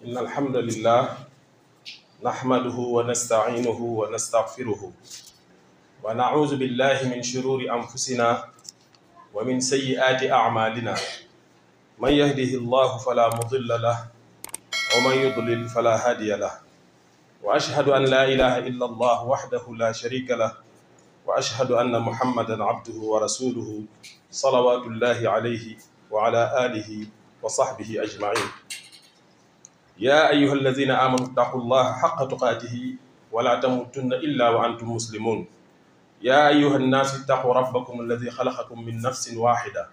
إن الحمد لله نحمده ونستعينه ونستغفره ونعوذ بالله من شرور أنفسنا ومن سيئات أعمالنا من يهده الله فلا مضل له ومن يضلل فلا هادي له وأشهد أن لا إله إلا الله وحده لا شريك له وأشهد أن محمدا عبده ورسوله صلوات الله عليه وعلى آله وصحبه أجمعين. يا أيها الذين آمنوا اتقوا الله حق تقاته ولا تموتن إلا وأنتم مسلمون. يا أيها الناس اتقوا ربكم الذي خلقكم من نفس واحدة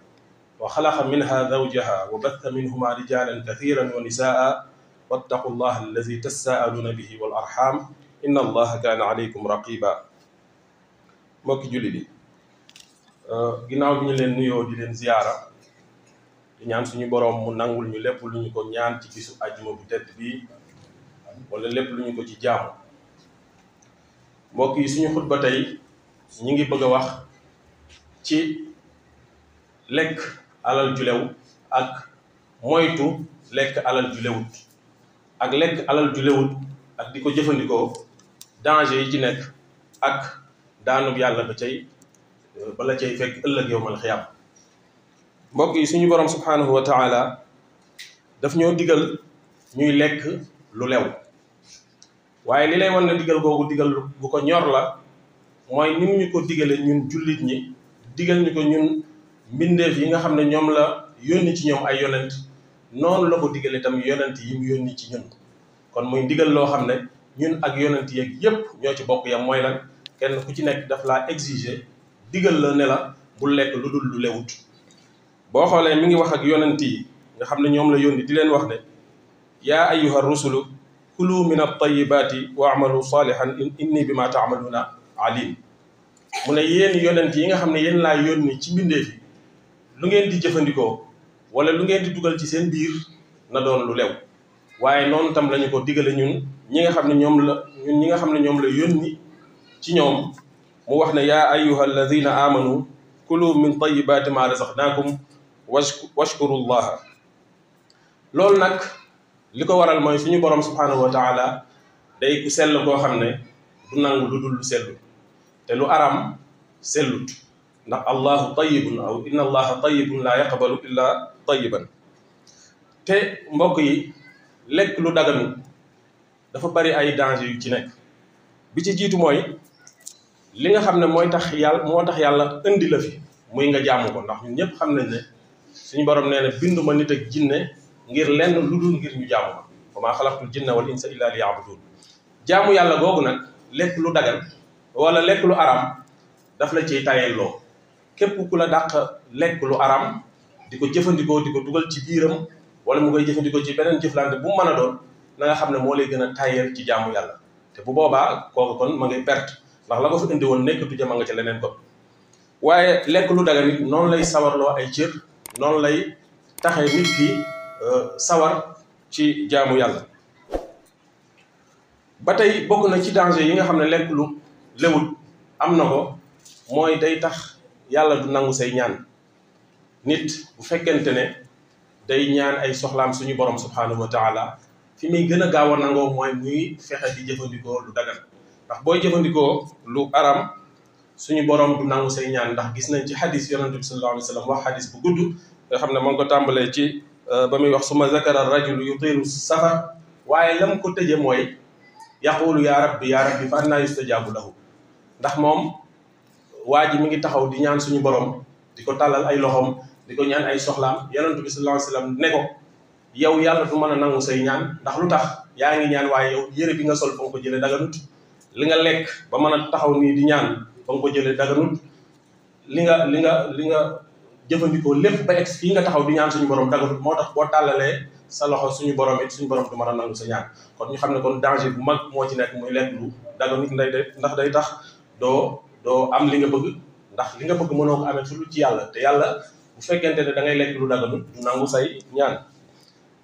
وخلق منها زوجها وبث منهما رجالا كثيرا ونساء واتقوا الله الذي تساءلون به والأرحام إن الله كان عليكم رقيبا. mbokki jullit yi ginnaaw bi ñu leen nuyoo di leen ziyaara di ñaan suñu boroom mu nangul ñu lépp lu ñu ko ñaan ci bisu àjjuma bu tedd bii wala lépp lu ñu ko ci jaamu. mbokk yi suñu xutba tey ñi ngi bëgg a wax ci lekk alal ju lew ak moytu lekk alal ju lewut ak lekk alal ju lewut ak di ko jëfandikoo danger yi ci nekk ak daanub yàlla bala cay fekk ëllëg yowmal xiyaam. mbokk yi suñu borom subhanahu wa taala daf ñoo digal ñuy lekk lu lew waaye li lay wan ne digal googu digal bu ko ñor la mooy ni mu ñu ko digale ñun jullit ñi digal ñu ko ñun mbindeef yi nga xam ne ñoom la yónni ci ñoom ay yonent noonu la ko digale tam yonent yi mu yónni ci ñun. kon muy digal loo xam ne ñun ak yonent yeeg yépp ñoo ci bokk yam mooy lan kenn ku ci nekk daf laa exiger digal la ne la bul lekk lu dul lu lewut. boo xoolee mi ngi wax ak yonent yi nga xam ne ñoom la yónni di leen wax ne yaa ayyuha rusulu kulu min at-tayyibati wa amalu salihan inni bima ta'maluna alim. mu ne yéen yonent yi nga xam ne yéen laa yónni ci mbindeef yi lu ngeen di jëfandikoo wala lu ngeen di dugal ci seen biir na doon lu lew. waaye noonu tam lañu ko digale ñun ñi nga xam ne ñoom la yónni ci ñoom mu wax ne yaa ayyuha alladina amanu kulu min tayyibati ma razaqnakum washkuru llaha. loolu nag li ko waral mooy suñu borom subhanahu wa taala day ku sell koo xam ne du nangu lu dul lu sellut te lu aram sellut ndax allahu tayyibun aw inna allaha tayyibun la yaqbalu illa tayyiban. te mbokk yi lekk lu daganu dafa bari ay danger yu ci nekk. bi ci jiitu mooy li nga xam ne moo tax yàlla indi la fi muy nga jaamu ko ndax ñun ñëpp xam nañ ne suñu borom nee na binduma nit ak jinne ngir lenn lu dul ngir ñu jaamu ma wa maa xalaqtul jinna wal insa illa liya'budun. jaamu yàlla googu nag lekk lu dagan wala lekk lu aram daf la ciy tayelloo. képp ku la dàq lekk lu aram di ko jëfandikoo di ko dugal ci biiram wala mu koy jëfandikoo ci beneen jëflante bu mu mën a doon na nga xam ne moo lay gën a tayel ci jaamu yàlla. te bu boobaa kooku kon ma ngay perte ndax la ko fi indi woon nekkatu jama nga ca leneen ko. waaye lekk lu dagan nit noonu lay sawarloo ay cër noonu lay taxe nit ki sawar ci jaamu yàlla. ba tey bokk na ci danger yi nga xam ne lekk lu lewut am na ko mooy day tax yàlla du nangu say ñaan. nit bu fekkente ne day ñaan ay soxlaam suñu borom subhanahu wa taala fi muy gën a gaaw a nangoo mooy muy fexe di jëfandikoo lu dagan ndax booy jëfandikoo lu aram suñu borom du nangu say ñaan. ndax gis nañ ci xadis yonente bi sallallahu alayhi wa sallam wax xadis bu gudd nga xam ne moo ngi ko tàmbalee ci ba muy wax suma zakara rajulu yutilu safar waaye lam ko tëje mooy yaqulu yaa rabbi fa annaa yustajaabu lahu. ndax moom waa ji mi ngi taxaw di ñaan suñu borom di ko tàllal ay loxoom di ko ñaan ay soxlaam yonente bi sallallahu alayhi wa sallam ne ko yow yàlla du mën a nangu say ñaan ndax lu tax yaa ngi ñaan waaye yow yére bi nga sol fa nga ko jëlee daganut li nga lekk ba mën a taxaw nii di ñaan fa nga ko jëlee daganut li nga jëfandikoo lépp ba ex fii nga taxaw di ñaan suñu borom daganut moo tax boo tàllalee sa loxo suñu borom it suñu borom du mën a nangu sa ñaan. kon ñu xam ne kon danger bu mag moo ci nekk muy lekk lu daganut ndax day tax doo am li nga bëgg ndax li nga bëgg mënoo ko amee fu ci yàlla te yàlla bu fekkente ne da ngay lekk lu daganut du nangu say ñaan.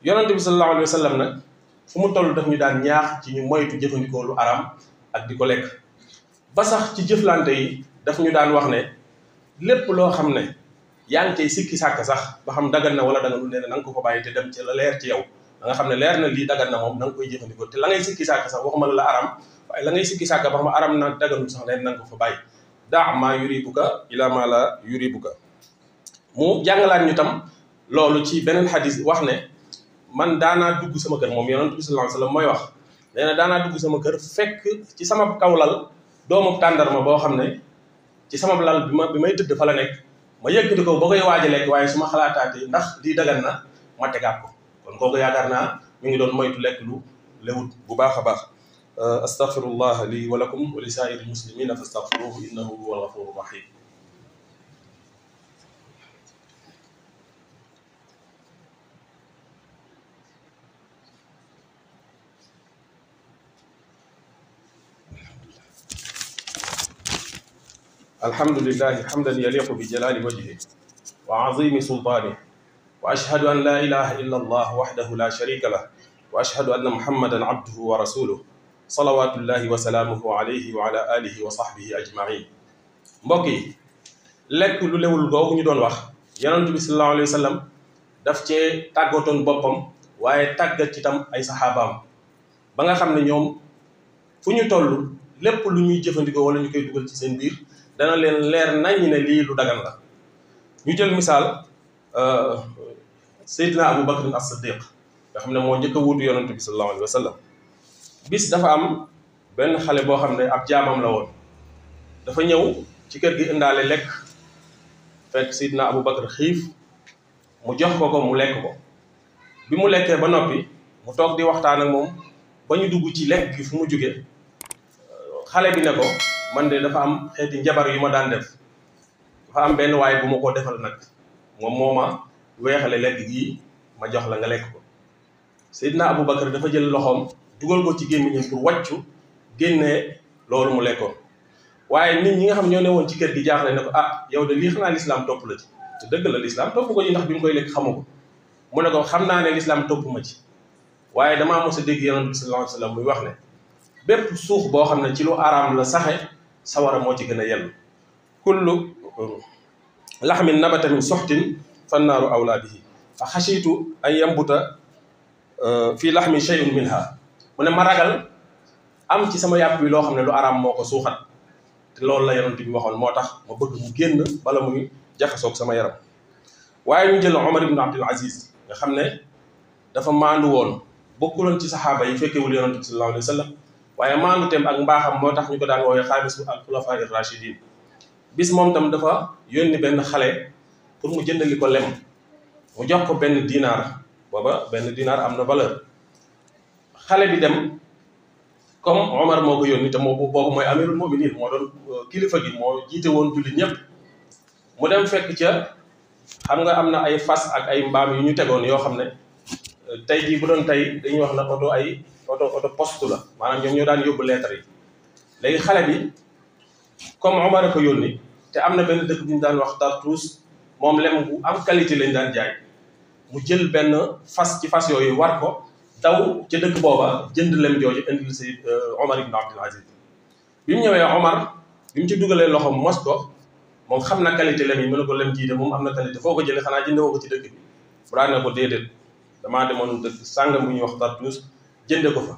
yonente bi sallallahu alayhi wa sallam nag fu mu toll daf ñu daan ñaax ci ñu moytu jëfandikoo lu aram ak di ko lekk ba sax ci jëflante yi daf ñu daan wax ne lépp loo xam ne yaa ngi cay sikki sàkk sax ba xam dagan na wala daganul nee na nga ko bàyyi te dem ci la leer ci yow da nga xam ne leer na lii dagan na moom na nga koy jëfandikoo te la ngay sikki sàkk sax waxuma la aram waaye la ngay sikki sàkk ba xam aram na daganul sax leen na nga ko fa bàyyi daa maa yuribuka ila ma la yuribuka. mu jàngalaat ñu tam loolu ci beneen xadis wax ne man daanaa dugg sama kër moom yonent bi sallallahu alayhi wasallam mooy wax nee na daanaa dugg sama kër fekk ci sama kawlal doomu tàndarma boo xam ne ci sama lal bi may tëdd fa la nekk ma yëkkati ko ba koy waaj a lekk waaye su ma xalaataatee ndax lii dagan na ma tegaat ko kon kooku yaakaar naa mi ngi doon moytu lekk lu lewut bu baax a baax. astaghfirullah li wa lakum wa li saa'iril muslimina fastaghfiruhu innahu huwal ghafurur rahim. الحمد لله حمدا يليق بجلال وجهه وعظيم سلطانه وأشهد أن لا إله إلا الله وحده لا شريك له وأشهد أن محمدا عبده ورسوله صلوات الله وسلامه عليه وعلى آله وصحبه أجمعين. mbokk yi lekk lu lewul googu ñu doon wax yonent bi sallallahu alayhi wa sallam daf cee tàggatoon boppam waaye tàggat ci tam ay saxaabaam ba nga xam ne ñoom fu ñu toll lépp lu ñuy jëfandikoo wala ñu koy dugal ci seen biir dana leen leer nañ ne lii lu dagan la. ñu jël misaal Seydina Abu Bakr as-Siddiq nga xam ne moo njëkk a wuutu yonent bi sallallahu alayhi wa sallam bis dafa am benn xale boo xam ne ab jaamam la woon dafa ñëw ci kër gi indaale lekk fekk Seydina Abu Bakr xiif mu jox ko mu lekk ko bi mu lekkee ba noppi mu toog di waxtaan ak moom ba ñu dugg ci lekk gi fu mu jóge xale bi ne ko man de dafa am xeeti njabar yu ma daan def dafa am benn waaye bu ma ko defal nag moom moo ma weexale lekk gii ma jox la nga lekk ko. Seydina Abu Bakar dafa jël loxoom dugal ko ci gémmiñam pour wàccu génnee loolu mu lekkoon waaye nit ñi nga xam ñoo ne woon ci kër gi jaaxle ne ko ah yow de lii xanaa lislaam topp la ci te dëgg la lislaam topp ko ci ndax bi mu koy lekk xamu ko mu ne ko xam naa ne lislaam topp ma ci waaye damaa mos a dégg yonent bi sallallahu alayhi wa sallam muy wax ne bépp suux boo xam ne ci lu araam la saxe sawara moo ci gën a yell kullu laxmin nabata min soxtin fannaaru awlaa bihi fa xasiitu an yambuta fii laxmin shay'un minha mu ne ma ragal am ci sama yàpp bi loo xam ne lu araam moo ko suuxat te loolu la yonent bi waxoon moo tax ma bëgg mu génn bala muy jaxasoog sama yaram. waaye ñu jël Omar ibn Abdul Aziz nga xam ne dafa maandu woon bokkuloon ci saxaaba yi fekkewul yonent bi sallallahu alayhi wa sallam waaye maandu teem ak mbaaxam moo tax ñu ko daan woowee xaamisu al xulafaa ir rachidin bis moom tam dafa yónni benn xale pour mu jëndali ko lem mu jox ko benn dinaar booba benn dinaar am na valeur xale bi dem comme Omar moo ko yónni te moo boobu mooy amirul muminin moo doon kilifa gi moo jiite woon jullit ñëpp mu dem fekk ca xam nga am na ay fas ak ay mbaam yu ñu tegoon yoo xam ne tey jii bu doon tey dañuy wax na oto poste la maanaam ñoom ñoo daan yóbbu lettre yi léegi xale bi comme Omar a ko yónni te am na benn dëkk bu ñu daan wax Tartus moom lem bu am qualité lañ daan jaay mu jël benn fas ci fas yooyu war ko daw ca dëkk booba jënd lem jooju indil si Omar ibn Abdul Aziz bi mu ñëwee Omar bi mu ci dugalee loxoom mos ko moom xam na qualité lem yi mu ne ko lem jii de moom am na qualité foo ko jëlee xanaa jëndee woo ko ci dëkk bi bu daan ne ko déedéet damaa demoon dëkk sàngam bu ñuy wax Tartus jënde ko fa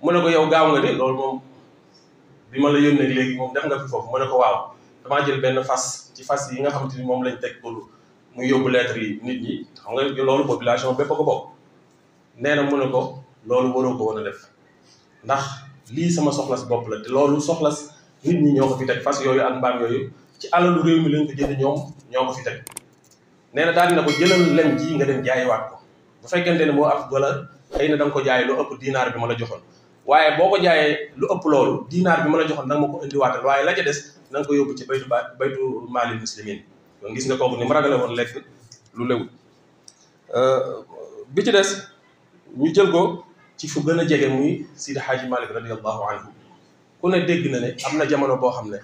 mu ne ko yow gaaw nga de loolu moom bi ma la yónnee léegi moom def nga fi foofu mu ne ko waaw damaa jël benn fas ci fas yi nga xamante ni moom lañ teg pour muy yóbbu lettre yi nit ñi xam nga loolu population bépp a ko bokk nee na mu ne ko loolu waroo ko woon a def ndax lii sama soxlas bopp la te loolu soxlas nit ñi ñoo ko fi teg fas yooyu ak mbaam yooyu ci alalu réew mi lañ ko jënd ñoo ko fi teg nee na daal dina ko jëlal lem ji nga dem jaayiwaat ko bu fekkente ne moo ab valeur xëy na da nga ko jaayee lu ëpp dinaar bi ma la joxoon waaye boo ko jaayee lu ëpp loolu dinaar bi ma la joxoon nag ma ko indiwaatal waaye la ca des na nga ko yóbbu ci baytu maalil muslimin donc gis nga kooku ni mu ragale woon lekk lu lewul bi ci des ñu jël ko ci fu gën a jege muy Sidi Hadji Malick radiyallahu anhu ku ne dégg na ne am na jamono boo xam ne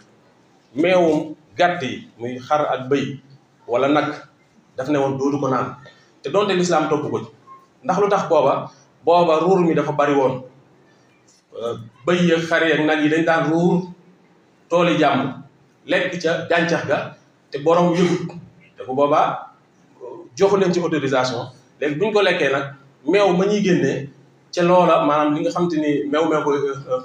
meewum gàtt yi muy xar ak bëy wala nag daf ne woon doodu ko naan te doonte lislaam topp ko ci ndax lu tax booba ruur mi dafa bari woon bëy ak xar ak nag yi dañ daan ruur tooli jàmm lekk ca gàncax ga te borom yëgut te bu boobaa joxu leen ci autorisation léegi buñ ko lekkee nag meew ma ñuy génnee ca loola maanaam li nga xam te ni meew koy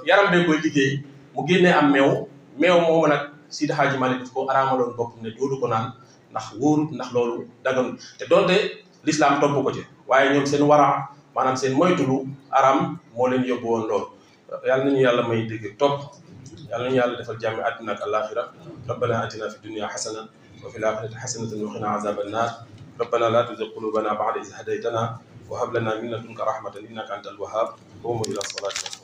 yaram bee koy liggéey mu génnee am meew moomu nag Seydi Hadji Malick daf ko araamaloon bopp ne doodu ko naan ndax wóorut ndax loolu daganul te donte l'islam topp ko ci waaye ñoom seen wara maanaam seen moytulu araam moo leen yóbbu woon loolu yàlla nañu yàlla may dégg topp yàlla nañu yàlla defal jàmmi àddina ak àllaaxira rabbana atina fi dunya xasana wa fil aaxirati xasanatan wa qina azaban naar rabbana la tuzigh qulubana ba'da idh hadaytana wa hab lana min ladunka rahmatan innaka antal wahhab qumu ila salati